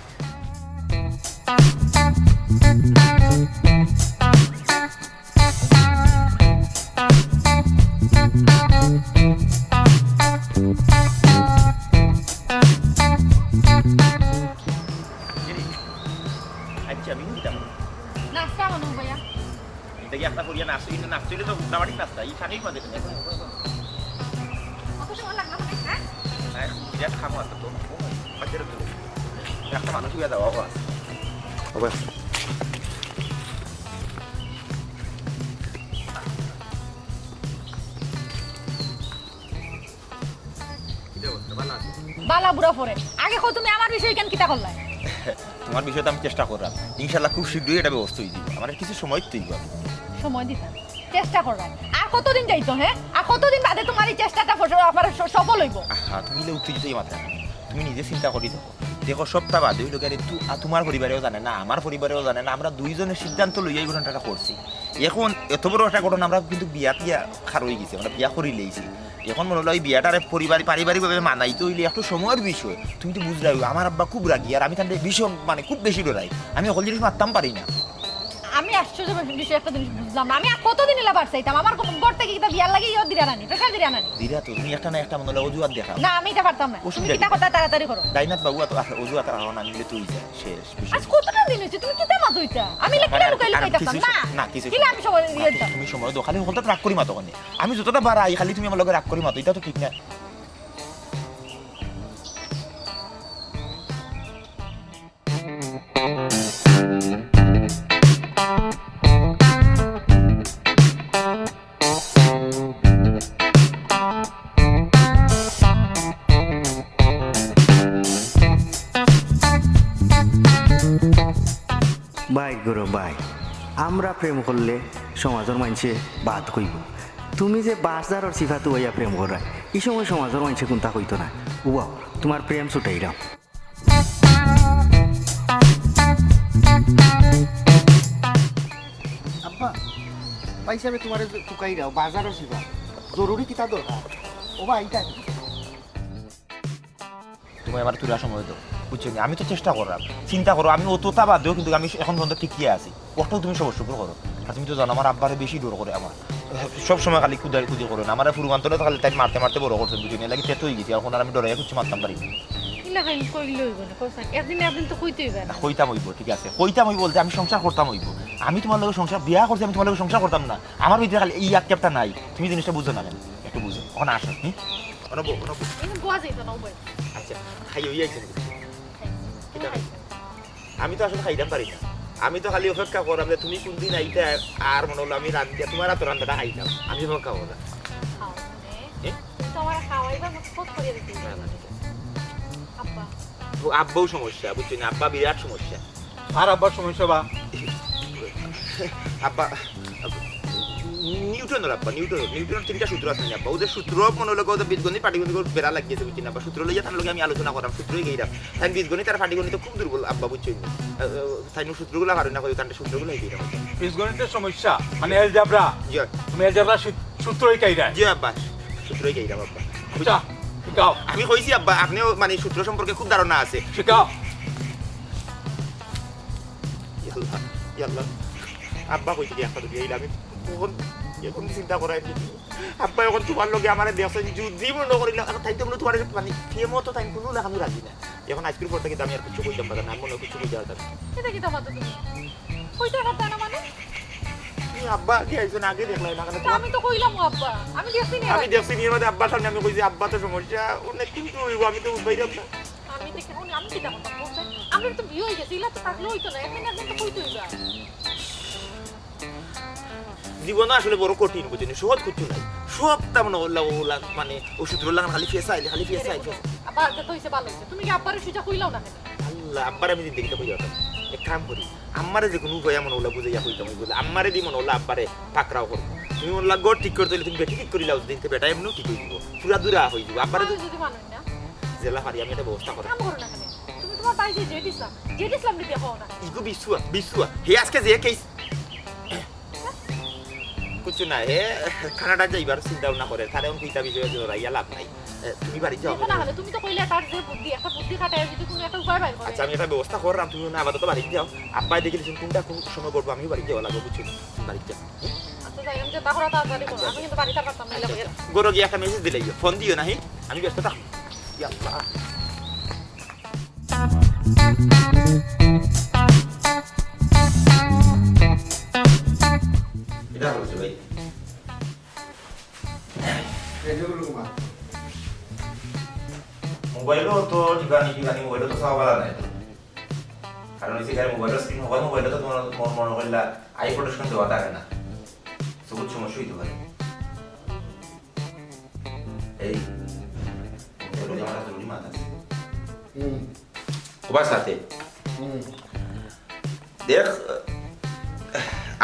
আচ্ছা, আমি কিন্তু তেমন নাস্তা বানাও ভাইয়া। এটা কি আপনার করিয়া নাস্তা? কিন্তু নাস্তা হইলে তো মোটামুটি নাস্তা। এই শাকেই পাবে তুমি এখন। কত সময় লাগলো মানে, হ্যাঁ? না, এখন বিরাট খামো আছে তো। ও ভাই, বাজারে তো। একটা মানুষ হইয়া যাওয়া আছে। ও ভাই। কিতা অবস্থা? ভালা আছো? বালা বুড়া পরে। আগে কও তুমি আমার বিষয়ে কেন কিতা করলায়? তোমার বিষয়ে তো আমি চেষ্টা করলাম। ইনশাআল্লাহ খুব শীঘ্রই এটা ব্যবস্থা হয়ে যাবে। আমার কিছু সময় তো হইব। সময় দিতা। চেষ্টা করলায়। আর কতদিন যাইতো, হ্যাঁ? আর কতদিন বাদে তোমার এই চেষ্টাটা ফস-, আমার স-, সফল হইব? আহা, তুমি ইলে উত্তেজিত হইয়া মাত মাতো না। তুমি নিজে চিন্তা করি দেখো। দেখো, সবটা বাদে হইল গিয়া, তু-, আ, তোমার পরিবারেও জানে না, আমার পরিবারেও জানে না। আমরা দুইজনে সিদ্ধান্ত লইয়া এই ঘটনাটা করছি। এখন এত বড় একটা ঘটনা, আমরা কিন্তু বিয়া টিয়া খার হয়ে গেছি, আমরা বিয়া করি লইছি। এখন মনে হলো এই বিয়াটারে পরিবার-, পারিবারিকভাবে মানাইতে হইলে একটু সময়র বিষয়। তুমি তো বুঝরায়, আমার আব্বা খুব রাগী, আর আমি তানরে ভীষণ, মানে, খুব বেশি ডরাই। আমি হকল জিনিস মাততাম পারি না। আমি আশ্চর্য বিষয় একটা জিনিস বুঝলাম না। আমি আর কতদিন ইলা বার চাইতাম? আমার ঘ-, ঘর থাকি কিতা বিয়ার লাগি ইয়ো দিরা নানি, pressure দিরা নানি। দিরা তো, তুমি একটা না একটা মনে অইলে অজুহাত দেখাও। না, আমি ইটা পারতাম না। অসুবিধা তুমি কিতা কি? কথা তাড়াতাড়ি করো। ডাইনাত বাবু, অত অজুহাত রাখো না, নিলে তুই যা, শেষ বিষয়। আজ কতটা দিন অইছে? তুমি কিতা মাতো ইটা? আমি ইলা কিলা আর, লুকাই আর লুকাই কিছু থাকতাম? না। সম-, না, কিছু কিলা সময় আমি সময় ইয়ে না, দিতাম? তুমি সময় দাও, খালি হকলতাত রাগ করি মাতো কেনে? আমি যতটা বার আই, খালি তুমি আমার লগে রাগ করি মাতো, ইটা তো ঠিক না। বাইর করো বাইর, আমরা প্রেম করলে সমাজর মাইনষে বাদ কইবো। তুমি যে বাজারর সিফাত অইয়া প্রেম কররায়, ই সময় সমাজর মাইনষে কুন্তা কইতো না। উবাও, তুমার প্রেম ছুটাইরাম। আব্বা, ভাই সাহেব, তুমারে যে তুকাইরাও, বাজারর সিফাত। জরুরি কিতা দরকার? ও ভাই, ইটা কি? তুমি আমার থুড়া সময় দাও, বুঝছো নি? আমি তো চেষ্টা কররাম, চিন্তা করো, আমি অততা বাদেও কিন্তু আমি এখন পর্যন্ত টিকিয়া আছি। অটাও তুমি সবর শুকুর করো। আর তুমি তো জানো আমার আব্বারে বেশি ডর করে আমার, সব সময় খালি কুদাই কুদি করে না, আমার ফুরু বান্তরে তো খালি তাই মারতে মারতে বড় করছে, বুঝছো নি? এর লাগি তেতো অইগেছি, এখন আর আমি ডরাইয়া কিচ্ছু মারতাম পারি না। ইলা খান কইলে অইবো না, কও ছাইন। একদিন না একদিন তো কইতে অইবো না। কইতাম অইবো, ঠিক আছে, কইতাম অইবো বলতে আমি সংসার করতাম অইবো। আমি তুমার লগে সংসার, বিয়া করছি, আমি তুমার লগে সংসার করতাম না। আমার ভিতরে খালি ই আক্ষেপটা নাই, তুমি জিনিসটা বুঝো না কেনে? একটু বুঝো, অখন আসো, হুম? অনো বও, অনো বও। ইনো বওয়া যাইতো না, উবাই। আচ্ছা, খাই অই আইছে নাকি? খাইছি। কিতা খাইছি? আমি তো আসলে খাইতাম পারি না। আমি তো খালি অপেক্ষা কররাম যে তুমি কুনদিন আইতায়, আর মনে অইলো আমি রান্ধিয়া তুমার আতো রান্দাটা খাইতাম। আমি অপেক্ষা কররাম। খাও, মানে, এ? তুমি তো আমারে খাওয়াইবা, আমারে খোঁজ করিয়া দিতে না, না, ঠিক আছে। আব্বা। ও, আব্বাও সমস্যা, বুঝছো নি? আব্বা বিরাট সমস্যা। আর আব্বার সমস্যা বা? আব্বা, নিউটনর আব্বা, নিউটন, নিউটনর তিনটা সূত্র আছে না আব্বা? ওদের সূত্র মনে অইলো ওদের বীজগণিত, পাটিগণিত বেড়া লাগিগেছে, বুঝছো নি আব্বা? সূত্র লইয়া তার লগে আমি আলোচনা কররাম, সূত্রই গেইরাম। তাই বীজগণিত আর পাটিগণিত খুব দুর্বল আব্বা, বুঝছো নি? আহ, আহ, তাই নু সূত্রগুলা পারে না, কই তার সূত্রগুলা গেইরাম। বীজগণিতর সমস্যা, মানে algebra। জি। তুমি algebra সূ-, সূত্রই কাইরা। জি আব্বা, সূত্রই গেইরাম আব্বা। আচ্ছা, শিখাও। আমি কইছি আব্বা, আপনেও মানে সূত্র সম্পর্কে খুব ধারণা আছে। শিখাও। ইয়াল্লা, ইয়াল্লা। আব্বা কইছে কি একটা দুটি আইলে আমি অখন, অখন চিন্তা করাই দিই। আব্বা অখন তুমার লগে আমারে দেখছইন, যুদি মনে করিলা, আর তাই তো মনে তুমার মানে প্রেমও তো তাই কুনু লাখানো রাজি না। অখন আইজকুর পর থাকি আমি আর কিচ্ছু কইতাম পারি না, আমি মনে কিচ্ছু কইতাম পারি না। ইটা কিতা মাতো তুমি? কইতায় পারতায় না মানে? তুমি আব্বা আগে আইছো না, আগে দেখলায় না কেনে? তা আমি তো কইলাম ও আব্বা, আমি দেখছি নি আমি ভাই। দেখছি নি, এর মাঝে আব্বার সামনে আমি কইছি, "আব্বা তো সমস্যা, অনেক কিন্তু অইবো, আমি তো বুঝাইতাম না।" আমি দেখে, আমি কিতা করতাম, কও ছাইন? আমরা তো বিয়া অইগেছে, ইলা তো থাকলে অইতো না, একদিন একদিন তো কইতে অইবা। জীবন আসলে বড় কঠিন, বুঝছো নি? সহজ কিচ্ছু নাই। সবতা মনে অইলো ওলা, মানে, ও সূত্র লাগান খালি ফেসাইল, খালি ফেসাইল, ফেসাইল। আব্বা, আজ তো অইছে, ভালা অইছে। তুমি কি আব্বারে সুজা কইলাও না কেনে? আল্লাহ, আব্বারে আমি জিন্দেগিতে কইয়া পারতাম। এক কাম করি, আম্মারে যে কুনু উপায়ে মনে অইলো বুঝাইয়া কইতাম, অই বুলে আম্মারে দি মনে অইলো আব্বারে পাকড়াও করো। তুমি মনে অইলো ঘর ঠিক করতে অইলে তুমি বেটি ঠিক করিলাও, দিনতে বেটা এমনেও ঠিক অই যিবো, পুরা দুরা অই যিবো। আব্বারে তো যদি মানুষ না। জেলা পারি, আমি একটা ব্যবস্থা করি। কাম করো না কেনে? তুমি তুমার ভাই যে জেড ইসলাম, জেড ইসলামরে দিয়া কও না। ইগু বিসুয়া, বিসুয়া। হে আজকে যে কেস। কিচ্ছু না, হে কানাডা যাইবার চিন্তা ভাবনা করে, তারে অখন কইতা বিষয়ে জড়াইয়া লাভ নাই। এ, তুমি বাড়িত যাও। দেখো না, তুমি তো কইলে তার যে বুদ্ধি, একটা বুদ্ধি খাটাই যদি কুনু একটা উপায় বাইর করে। আচ্ছা, আমি একটা ব্যবস্থা কররাম, তুমি না আপাতত বাড়িত যাও। আব্বায় দেখিলিছইন কুনটা কুন সময় করবো, আমিও বাড়িত যাওয়া লাগবো, বুঝছো? বাড়িত যাও। আচ্ছা, যাই, আমি যে তাড়াতাড়ি করো, আচ্ছা, আমি কিন্তু বাড়িত আর পারতাম না, আচ্ছা, আচ্ছা। ঘরো গিয়া একটা মেসেজ দিলাইও, ফোন দিও না, হি? আমি ব্যস্ত থাকমু। ইয়া আল্লাহ। এটা হচ্ছে ভাই। মোবাইলও তো টিপানি টিপানি, মোবাইলও তো চাওয়া ভালা নায় তো। কারণ হচ্ছে এখানে মোবাইলর স্ক্রিন হওয়ায় মোবাইলও তো তুমার মন, মনে করলা আই প্রোটেকশন দেওয়া থাকে না। চকুত সমস্যা অইতে পারে। এই, মোবাইলও আমার জরুরি মাত আছে। হুম। ওবার সাথে। হুম। দেখ,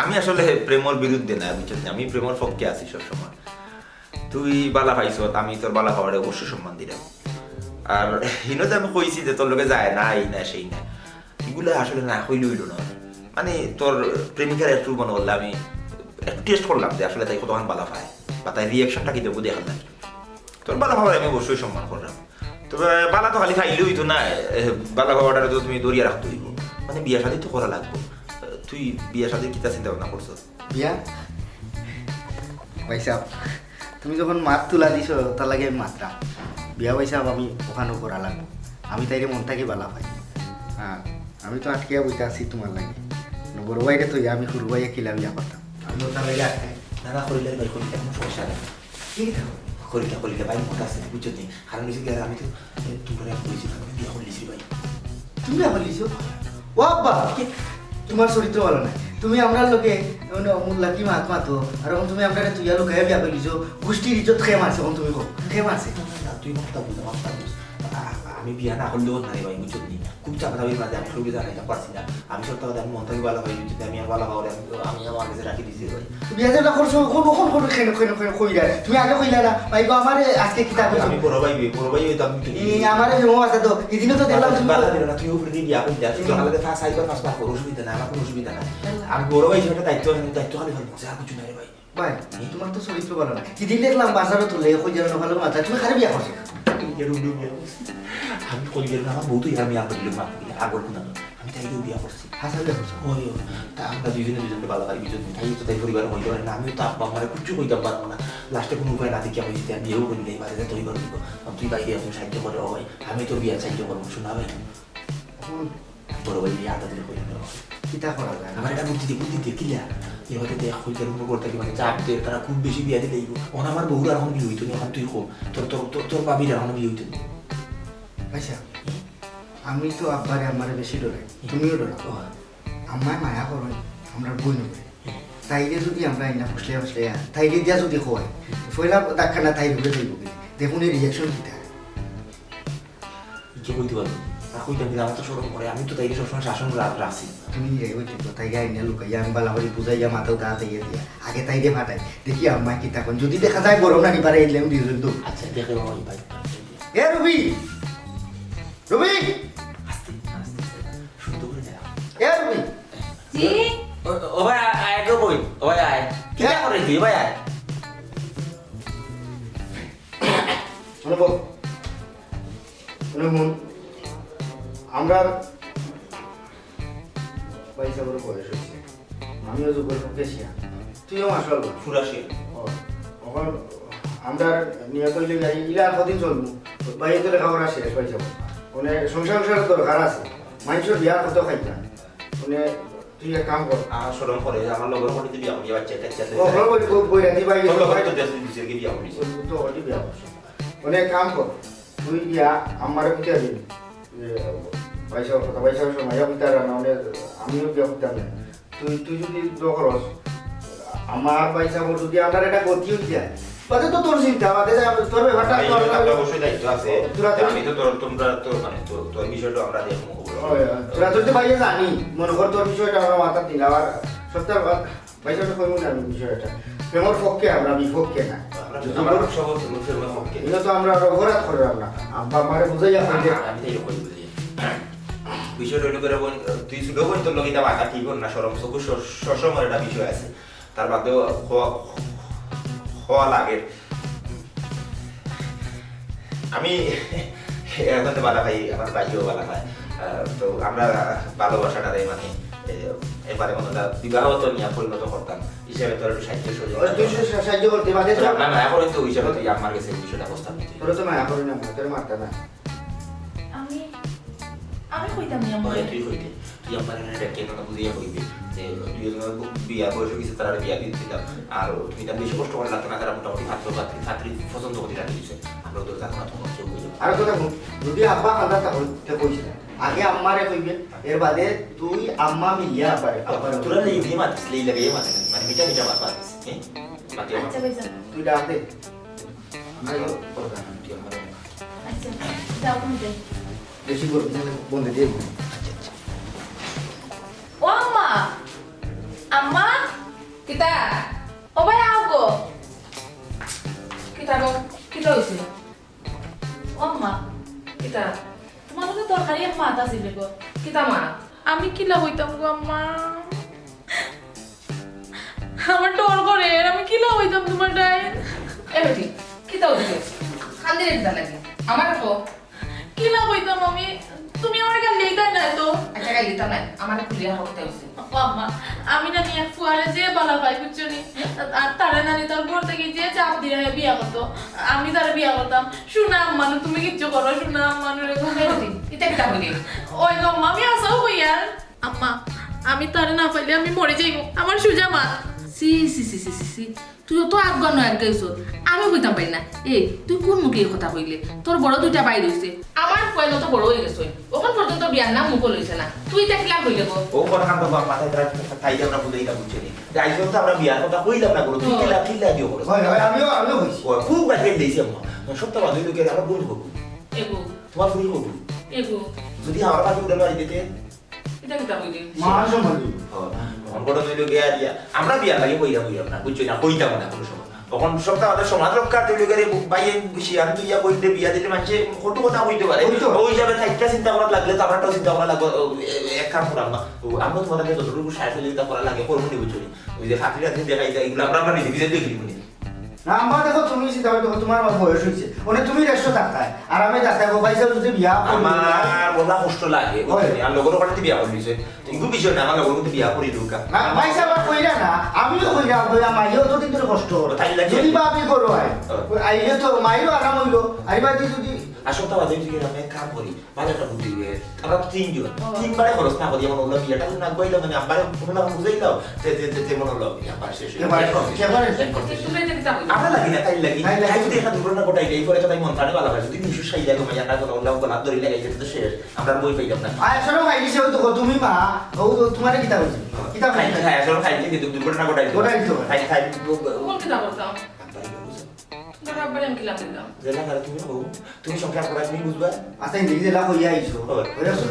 আমি আসলে প্রেমর বিরুদ্ধে না, বুঝছস নি? আমি প্রেমর পক্ষে আছি সবসময়। তুই বালা পাইছস, আমি তোর বালা পাওয়ারে অবশ্যই সম্মান দিলাম। আর হিনো যে আমি কইছি যে তোর লগে যায় না, এই না, সেই না, ইগুলা আসলে না কইলে অইলো না। মানে তোর প্রেমিকার একটু মনে করলে আমি একটু টেস্ট করলাম যে আসলে তাই কতখান বালা পায় বা তাই রিয়াকশনটা কি দেবো দেখার লাগি। তোর বালা পাওয়ারে আমি অবশ্যই সম্মান করলাম। তবে বালা তো খালি পাইলে অইতো না, এ, বালা পাওয়াটারে তো তুমি ধরিয়া রাখতে অইবো। মানে বিয়া শাদী তো করা লাগবো। তুই বিয়া শাদির কিতা চিন্তা ভাবনা করছস? বিয়া? ভাই সাহেব, তুমি যখন মাত তুলা দিছো, তার লাগি আমি মাতরাম। বিয়া ভাই সাহেব, আমি অখানউ করা লাগবো। আমি তাইরে মন থাকি বালা পাই। হ্যাঁ, আমি তো আটকিয়া বইতা আছি তুমার লাগি। বড় ভাইরে তো আমি হুরু ভাইয়ে কিলা বিয়া করতাম। আমি তো তার লাগি আটকাই। না, না, করিলে ভাই, করিলে কোনো সমস্যা নাই। কি কথা? করিলে, করিলে ভাই, মন আছে, বুঝছো নি? কারণ হইছে কি, আর আমি তো, এ, তুমারে আমি কইছি, আমি বিয়া করিলিছি ভাই। তুমি বিয়া করিলিছো? ও আব্বা, তুমার চরিত্র ভালা নায়। তুমি আমরার লগে, মানে, অমূল্যা কি মাত মাতো, আর অখন তুমি আমরারে তুইয়া লুকাইয়া বিয়া করিলিছো, গুষ্টির ইজ্জত কে মারছে, অখন তুমি কও, কে মারছে? না, না, না, তুই মাতটা বুঝ, মাতটা বুঝ। আ-, আমি বিয়া না করলেও না রে ভাই, বুঝছো নি? খুব চাপা চাপির মাঝে আমি সবই জানাইতাম পারছি না। আমি সত্য কথা, আমি মন থাকি বালা পাই, যদি আমি আর বালা পাওয়ারে আমি, আমি আমার কাছে রাখি দিছি ভাই। বিয়া যেটা করছো, কোন, কোন, কোন, কেন, কেন, কেন কইরা? তুমি আগে কইলা না, ভাই গো, আমারে আজকে কিতা কইছো? আমি বড় ভাই, বড় ভাই হইতাম কি? এই, আমারে জমা বাতা দাও। এদিনও তো দেখলাম তুমি বাধা দিল না, তুই উপরে দিয়ে বিয়া করি যা। তুই তো আমাদের ফাঁস আইবার ফাঁস পার করো, অসুবিধা নাই, আমার কোনো অসুবিধা নাই। আমি বড় ভাই হিসেবে একটা দায়িত্ব আছে, আমি দায়িত্ব খালি ফেলবো, আর কিছু নাই রে ভাই। ভাই, তুমার তো চরিত্র ভালা না। কিদিন দেখলাম বাজারো তুলে, কই যেন ভালা মাথা, তুমি কারে বিয়া করছো? আমি কেন বিয়া করছি? আমি কই যেন আমার বউ তো এরা মিয়া করিল মাত দিলে, আগর কোন আমি তাইরেও বিয়া করছি। হাসান বিয়া করছো? ওই, ওই। তা আমরা দুইজনে দুইজনকে বালা পাই, বুঝছো নি? তাই তো তাই পরিবারে হইতে পারে না। আমিও তো আব্বা আমারে কিচ্ছু কইতাম পারবো না। লাস্টে কোনো উপায় না দেখিয়া কইছি, "তুই বিয়েও করি নাই, বাড়িতে তৈরি করে দিব। আর তুই বাইরে এখন সাহায্য করে, ও ভাই, আমি তোর বিয়ার সাহায্য করবো, শোনা ভাই।" হুম। বড় ভাই, এই আটা দিলে কই না। কিতা করা যায়? আমার একটা বুদ্ধি দে, বুদ্ধি দে, কিলা? এ হয়তো দেখ, কই যার উপর করতে কি মানে চাপ দে, তারা খুব বেশি বিয়া দিলে এইব। ওন আমার বউর আর এখন বিয়ে হইতো না, এখন তুই কম। তোর, তোর, তোর, তোর ভাবির আর এখন বিয়ে হইতো না। আচ্ছা, আমি তো আব্বারে আমারে বেশি ডরাই, তুমিও ডরাও। ও। আম্মায় মায়া করইন, আমরার বইন অইবো। তাইরে যদি আমরা আইনা ফুসলে ফুসলে, তাইরে দিয়া যদি কই, পয়লা ধাক্কা না তাইর উপরে যাইবো কি? দেখুন এই reaction কিতা। কি কইতে পারবো? আর কইতাম কি, আমার তো শরম করে, আমি তো তাইরে সবসময় শাসন রা-, রাখছি। তুমি নিরাই হইতে তো, তাইরে আইনা লুকাইয়া, আমি বালা করি বুঝাইয়া, মাথাও তা তাইয়া দিয়া। আগে তাইরে ফাটাই, দেখি আম্মায় কিতা কইন। যদি দেখা যায় গরম না নিপারে, এই লেম দিয়ে দৌড়। আচ্ছা, দেখে বাবা, ভাই। এ রুবি! রুবি! আস্তে, আস্তে, আস্তে। সুন্দর করে যা। এ রুবি! জি? ও, ও ভাই, আয়, আয়, একটু বই। ও ভাই, আয়। কি এ? করে তুই? ভাই, আয়। মানে বল। মানে হুন, আমরা ভাই সাহেবের বয়স হয়েছে, আমিও যুগের পক্ষে শিয়া, তুইও মাশাআল্লাহ। ফুরা শিয়া। ও, এখন আমরা নিয়ত হইলে যাই, ইলা আর কদিন চলবো? ভাই তো লেখাপড়া শেষ, ভাই সাহেব। মানে সংসার সংসারের দরকার আছে, মানুষের বিয়ার কত খাইতা। মানে তুই এক কাম কর। আমার শরম করে, আমার লগর কোটি বিয়া করিয়া বাচ্চা কাচ্চা আছে। ও, বড় বই, বই, বই রাতি ভাই, তোর লগর ভাই। তো দেশ বিদেশে গিয়া বিয়া করিস। ও, তো already বিয়া করছে। মানে এক কাম কর, তুই গিয়া আমারে বুঝাই দিবি। যে, ভাই সাহেব, কথা ভাই সাহেব, সময় যাবো তারা না, মানে, আমিও বিয়া করতাম না। তুই, তুই যদি দখরস, আমার ভাই সাহেব যদি আমার একটা গতি হয়ে যায়, বাদে তো তোর চিন্তা, বাদে যা, তোর ব্যাপারটা ভাই, তোর এটা তো অবশ্যই দায়িত্ব আছে। তোরা তো আমি তো তোর, তোমরা তো, মানে, তোর, তোর বিষয়টা আমরা দেখবো। ওই, ওই, তোরা তো ভাই জানি, মনে কর তোর বিষয়টা আমরা মাথাত দিলাম, আর সত্য কথা, ভাই সাহেব, কইবো না আমি বিষয়টা। প্রেমর পক্ষে আমরা, বিপক্ষে না। আমরা, যদি আমরা বড় সব প্রেমর পক্ষে। এটা তো আমরা আর অপরাধ করলাম না। আব্বা আমারে বুঝাইয়া কইলে। আমি তো এরকম বুঝি। বিষয়টা হইলো করে বোন, তুই ছোট বোন, তোর লগে এটা মাথা ঠিক হল না, শরম চোখ স-, সবসময় একটা বিষয় আছে। তার বাদেও হওয়া, হওয়া লাগে। আমি এখন তো বালা ভাই, আমার ভাইও বালা ভাই। আহ, তো আমরা ভালোবাসাটা দেয় মানে, এ, এবারে মনে হয় বিবাহ তো নিয়ে পরিণত করতাম। হিসাবে তোর একটু সাহায্য সহযোগিতা ওই তুই করতাম। সা-, সাহায্য করতে পারবে তো? আমরা মায়া করি তো হিসাবে তুই আমার কাছে বিষয়টা প্রস্তাব দিতে। তোরা তো মায়া করি না, তোর মারতা না। আমি, আমি কইতাম নি আম্মা। ওই তুই কইতে, তুই আমার এখানে ডেকে কথা বুঝিয়া কইবি যে দুইজনের বিয়া বয়স হয়ে গেছে, তারা বিয়া দিয়ে দিতাম। আর তুমি তার বেশি কষ্ট করে লাগতো না, তারা মোটামুটি ছাত্র ছাত্রী, ছাত্রী পছন্দ করে রাখি দিছে। আমরা ওদের জানো না, তোমার কেউ বুঝে না। আর কথা বল, যদি আব্বা কান্দা তা হইতে কইস না। আগে আম্মারে কইবে, এর বাদে তুই আম্মা মিলিয়া আব্বারে, আব্বারে। তোরা এই দিয়ে মাতিস, এই লাগে মাতিস, মানে মিঠা মিঠা মাত মাতিস, হ্যাঁ? মাতি আচ্ছা, ভাইজান। তুই ডাক দে। আচ্ছা, যাও, তুমি যাও। বেশি করে বন্ধ দিয়ে দিবি। আচ্ছা, আচ্ছা। ও আম্মা! আম্মা! কিতা? ও ভাই, আও গো। কিতা গো? কিতা হইছে? ও আম্মা! কিতা? তোমার লগে দরকারি এক মাত আছিল গো। কিতা মাত? আমি কিলা কইতাম গো আম্মা? আমার ডর করে, আর আমি কিলা কইতাম তোমার ডাইন? এ বেটি, কিতা হইছে? কান্দিরে কিতা লাগি? আমারে কও। কিলা কইতাম আমি? তুমি আমারে গাইল্লাইতায় নায় তো। আচ্ছা, গাইল্লাইতাম নায়, আমারে খুলিয়া কও কিতা অইছে। ও আম্মা, আমি নানি এক ফুয়ারে যে বালা পাই, বুঝছো নি? আর তারে নানি তার ঘর থাকি যে চাপ দিয়া হে বিয়া করতো, আমি তারে বিয়া করতাম। সোনা আম্মানু, তুমি কিচ্ছু করো, সোনা আম্মানু রে। এই বুঝি, ইতা কিতা কইলে? ওই গো আম্মা, আমি হাছাউ কইয়ার। আম্মা, আমি তারে না পাইলে আমি মরি যাইমু। আমার সুজা মাত। ছি, ছি, ছি, ছি, ছি, ছি। তুই অত আগুয়ান অইয়া গেছস, আমি কইতাম পারি না। এই, তুই কুন মুখে ই কথা কইলে? তোর বড় দুইটা ভাই রইছে, আমার ফুয়াইন তো বড় অই গেছইন, অখন পর্যন্ত বিয়ার নাম মুখো লইছে না। তুই ইতা কিলা কইলে গো? ও কথা তো বাপ মাথায় তারা তাই আমরা বুঝাই না, বুঝছো নি? যে আইজ তো আমরা বিয়ার কথা কইলাম না, বড় তুই হুম। কিলা কিলা দিও বড়। হয়, হয়, আমিও, আমিও কইছি। ও খুব গাইল্লাইছি আম্মা। সপ্তাহ বাদে লোকে আমরা ভুল করবো। এগো। তোমার ভুল করবো। এগো। যদি আমার বাড়ি উঠে বাড়ি দিতে, ইতা কিতা কইলে? মা সম্বন্ধে। ও, অখন ঘটনা অইলো গিয়া দিয়া, আমরা বিয়ার লাগি কইরা কইরাম না, বুঝছো না, কইতাম না কোনো সময়। অখন সবটা আমাদের সমাজ রক্ষার্থে অইলো গিয়া রে, ভাই, এই বেশি আর তুই ইয়া কইতে বিয়া দিলে মানষে কটু কথা কইতে পারে। কইতে পারে। ওই হিসাবে থাইকা চিন্তা করা লাগলে তো আমরাও চিন্তা করা লাগবো, ও, এ-, এ-, এক কাম করাম না। ও, আমরা তোমাদের যতটুকু সাহায্য সহযোগিতা করা লাগে, করবো নি, বুঝছো নি? ওই যে ফাঁকি রাখতে দেখাই যায়, এগুলো আমরা, আমরা নিজে নিজে দেখি মনে। না, আম্মা, দেখো, তুমি চিন্তা করো, দেখো, তোমার আমার বয়স হইছে, মানে তুমি রেস্ট থাকতায়, আরামে থাকতায়, গো, ভাই সাহেব যদি বিয়া করলে আমার বলা কষ্ট লাগে, হয়। বুঝলি? আর লগর ওখানে তুই বিয়া করলি, সে তো ইগু বিষয় না, আমার লগর মধ্যে বিয়া করি ঢুকা। না, ভাই সাহেব, আর কইরা না, আমিও কইরা, কইরা, মাইও তো দিন ধরে কষ্ট করো। তাই লাগে। যদি বা আমি করো, আয়, হ্যাঁ। আইলে তো মাইরও আরাম হইলো, আর বাদে যদি আর সপ্তাহ বাদে যদি আমি এক কাম করি, ভালো একটা বুদ্ধি হয়ে, আমরা তো তিনজন, ও। তিনবারে খরচ না করি, এমন হলো বিয়েটা না গইলাম, মানে, আব্বারে কোনো না বুঝাইলাম, তে, তে, তে, তে মনে হলো, এই আব্বার শেষ হয়ে এবার গেল। এখন, এবার এখন। তোমরা এটা কিতা কইলা? আমরা লাগি না, তাই লাগি। তাই লাগি। তাই যদি একটা দুর্ঘটনা ঘটাই দেয়, পরে তো তাই মন প্রাণে ভালো হয়। যদি নিশু সাই লাগে, মাইয়া না কোনো ওলা গলা ধরে লাগাই, সেটা তো শেষ। আমরা আর বই পাইলাম না। আয়, শোনো ভাই, সে তো তুমি মা, ও তো তোমারে কিতা কইছে? কিতা তাই কইছে? খায়, আসলে খাইতে কিন্তু দুর্ঘটনা ঘটাই দিল। ঘটাই দিল। তাই খাই, কোন কিতা করতাম? আব্বাই বুঝো। ধরো, আব্বারে আমি কিলাম দিলাম। জেলা করে তুমি হো, তুমি সংসার করা তুমি বুঝবা। আচ্ছা, এই যে জেলা হইয়া আইছো। হ্যাঁ। হইয়া আইছো।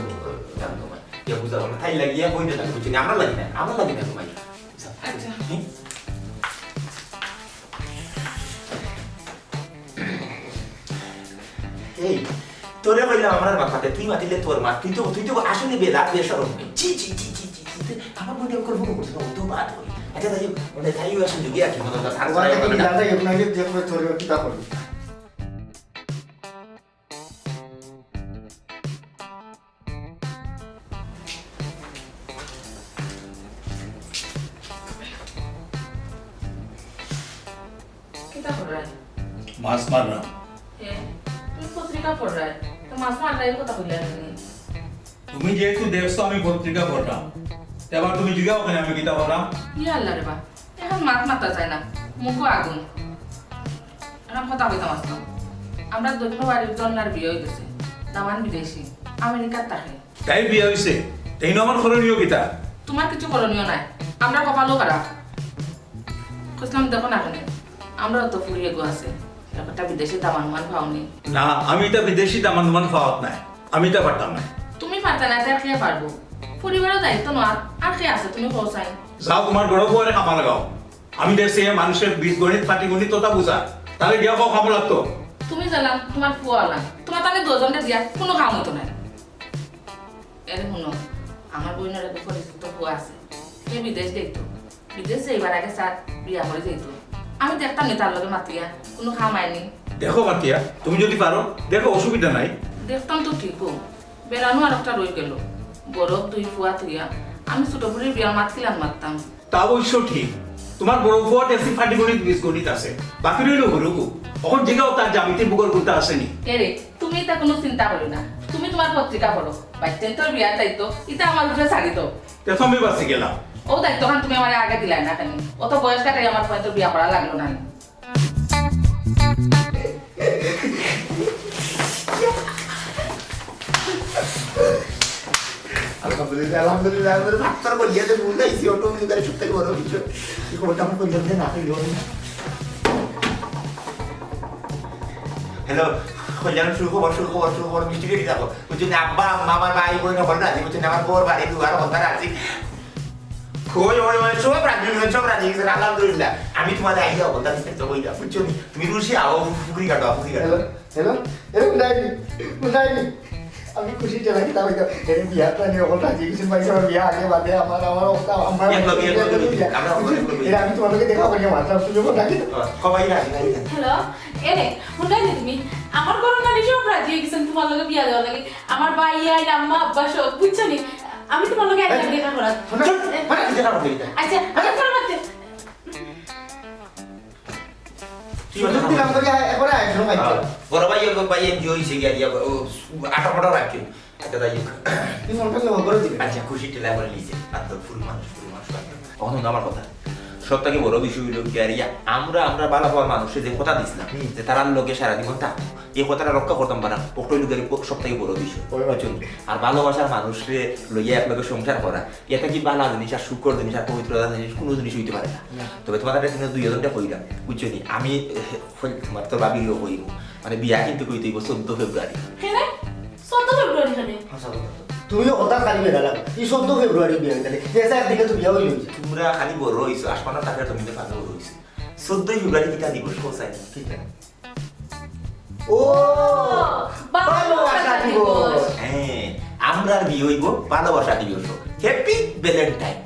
জানো তোমার, ইয়া বুঝা বলো, তাই লাগিয়া কই না, বুঝছি না, আমরা লাগি না, আমরা লাগি না তোমার। আচ্ছা। হুম? এই, তোরে কইলাম আমার মাথাতে, তুই মাতিলে তোর মা, তুই তো, তুই তো আসলে বেলা বেশরম। ছি, ছি, ছি, ছি, ছি, ছি, তুই আমার মনে করবো করছিস না, ও তো বাদ করি। আচ্ছা, তাই, মানে, তাইও আসলে গিয়া কি মনে হয়, সারা তোমার সারা কাছে মনে হয়। বিড়ালটা এমন আগে যে করে তোরে কিতা করি? কিতা কররায়? মাছ মাররাম। এ, তুমি পত্রিকা পড়রায়, তো মাছ মাররায় কথা কইলা নি? তুমি যেহেতু দেখছো আমি পত্রিকা পড়রাম, তে আবার তুমি জিগাও কেনে আমি কিতা কররাম? ইয়া আল্লাহ রে বা, এখন মাত মাতা যায় না, মুখো আগুন। এখন কথা কইতাম আসলাম, আমরা দৈন্য বাড়ির জন্নার বিয়া হয়ে গেছে, দামান বিদেশি, আমেরিকার থাকে। তাই বিয়া হইছে, তাই না আমার করণীয় কিতা? তোমার কিছু করণীয় নাই, আমরা কপালও খারাপ। কইছিলাম, দেখো না কেনে, আমরাও তো ফুরি এগো আছে, একটা বিদেশি দামান মান পাওনি। না, আমি এটা বিদেশি দামান মান পাওয়াত নাই, আমি এটা পারতাম না। তুমি পারতা না, এটা কে পারবো? পরিবারও দায়িত্ব নেওয়ার, আর কে আছে তুমি কও চাই? যাও, তোমার বড় বউরে কামো লাগাও। আমি দেখছি এ মানুষের বীজগণিত, পাটিগণিত তোতা বুঝা, তাহলে গিয়া কও কামো লাগতো। তুমি জ্বালান, তোমার ফুয়া ওলা, তোমার তাহলে দুজনকে দিয়া কোনো কাম হইতো না। এরে হুনো, আমার বইনের এক পরিচিত ফুয়া আছে, সে বিদেশ যাইতো, বিদেশ যাইবার আগে স্যার বিয়া করে যাইতো। আমি দেখতাম নি তার লগে মাতিয়া, কোনো কাম আয়নি। দেখো মাতিয়া, তুমি যদি পারো, দেখো, অসুবিধা নাই। দেখতাম তো ঠিকও, বেড়ানো আর একটা রয়ে গেল, বড় দুই ফুয়া তুইয়া, আমি ছোট বুড়ির বিয়ার মাত কিলান মারতাম। তা অবশ্য ঠিক, তোমার বড় ফুয়া টেসি পাটিগণিত বীজগণিত আছে, বাকি রইল হরুকু। এখন জিগাও তার জামিতি বুকর গুণটা আসেনি। এরে, তুমি এটা কোনো চিন্তা করো না, তুমি তোমার পত্রিকা পড়ো, বাইতেন তোর বিয়ার দায়িত্ব, এটা আমার উপরে ছাড়ি দাও। তে তুমি বাঁচি গেলাম। ও দায়িত্ব খান তুমি আমার আগে দিলাই না কেন? অত বয়স কাটাই আমার ফুয়া তোর বিয়া করা লাগলো না। আলহামদুলিল্লাহ, আলহামদুলিল্লাহ, আলহামদুলিল্লাহ। ডাক্তার বলিয়া যে বুঝাইছি, অটো বুঝে তাহলে সব থেকে বড় কিছু। কি খবর, কেমন করলেন যে না করলেন? হ্যালো, কল্যাণ, সুখবর, সুখবর, সুখবর, মিষ্টি বেটি যাবো। বুঝছেন, আব্বা, আম্মা, আমার ভাই, বোন, সকল রাজি, বুঝছেন, আমার বউর বাড়ি, দুয়ার, হন্তার রাজি। ওই, ওই, ওই, সব রাজি, ওই, সব রাজি, স্যার, আলহামদুলিল্লাহ। আমি তোমাদের আইডিয়া বলতাম, তো বইটা, বুঝছো নি? তুমি রুশি আও, ফুকরি কাটো, ফুকরি কাটো। হ্যালো, হ্যালো, এ, উঠাইনি, উঠাইনি। আমি খুশি টেলা কিতা কইতাম, এরে বিয়া তো আমি অকল রাজি, কিছু পাইছে, আমার বিয়া আগে বাদে, আমার, আমার অবস্থা, আমার এক লগে, এক লগে, বিয়া, আমরা বুঝছো? এক লগে। এরে আমি তোমার লগে দেখা করিয়া মাতলাম, তুমি বল রাখি তো। হ্যাঁ, সবাই রাজি, রাজি। হ্যালো, এরে, উঠাইনি তুমি? আমার ঘরর নানি সব রাজি। রাজি অই গেছইন তুমার লগে বিয়া দেওয়ার লাগি। আমার ভাইয়াইন, আম্মা, আব্বা সব, বুঝছো নি? আমি তুমার লগে আইলাম দেখা করাত। চুপ! মানে কি দেখা করতে এটা? আচ্ছা, আমি করো মাতে। সুযোগ দিলাম তোকে, একবারে আয়, শোনো ভাই। বড় ভাই, ওর ভাই এনজিও হইছে গিয়া দিয়া, ও, আটা ফাটা রাখে। আচ্ছা, যাই হোক। তুই ফোনটা কি হল করে দিবি? আচ্ছা, খুশি টেলা করে নিছে। আর তো ফুল মানুষ, ফুল মানুষ, আর তো। অখন হুনো আমার কথা। সব থাকি বড় বিষয় অইলো গিয়া, আমরা, আমরা ভালা পাওয়ার মানুষরে যে কথা দিছলাম, যে তারার লগে সারা জীবন থাকবো, এই কথাটা রক্ষা করতাম পারা, ওটাই অইলো গিয়া সব থাকি বড় বিষয়। বুঝছো নি? আর ভালোবাসার মানুষরে লইয়া একলগে সংসার করা, এটা কি ভালা জিনিস আর সুখর জিনিস আর পবিত্রতা জিনিস কোনো জিনিস অইতে পারে না। তবে তুমার একটা জিনিস দুইজনটা কইলাম, বুঝছো নি? আমি, এ, কই-, তুমার তো ভাবিরেও কইমু, মানে বিয়া কিন্তু কইতে অইবো চৌদ্দ ফেব্রুয়ারি। কেনে? চৌদ্দ ফেব্রুয়ারি কেনে? তুমিও কথা খালি বেড়া লাগো। এই চৌদ্দ ফেব্রুয়ারি বিয়া হইতে, এসে একদিকে তো বিয়া হইল। তুমরা খালি বড় হইছো, আসমানর তাপে তুমিতে ফাঁকা বড় হইছো। চৌদ্দই ফেব্রুয়ারি কিতা দিবস, কও চাই? ও, ভালোবাসা দিবস। হ্যাঁ, আমরার বিয়া অইবো ভালোবাসা দিবস। Happy Valentine.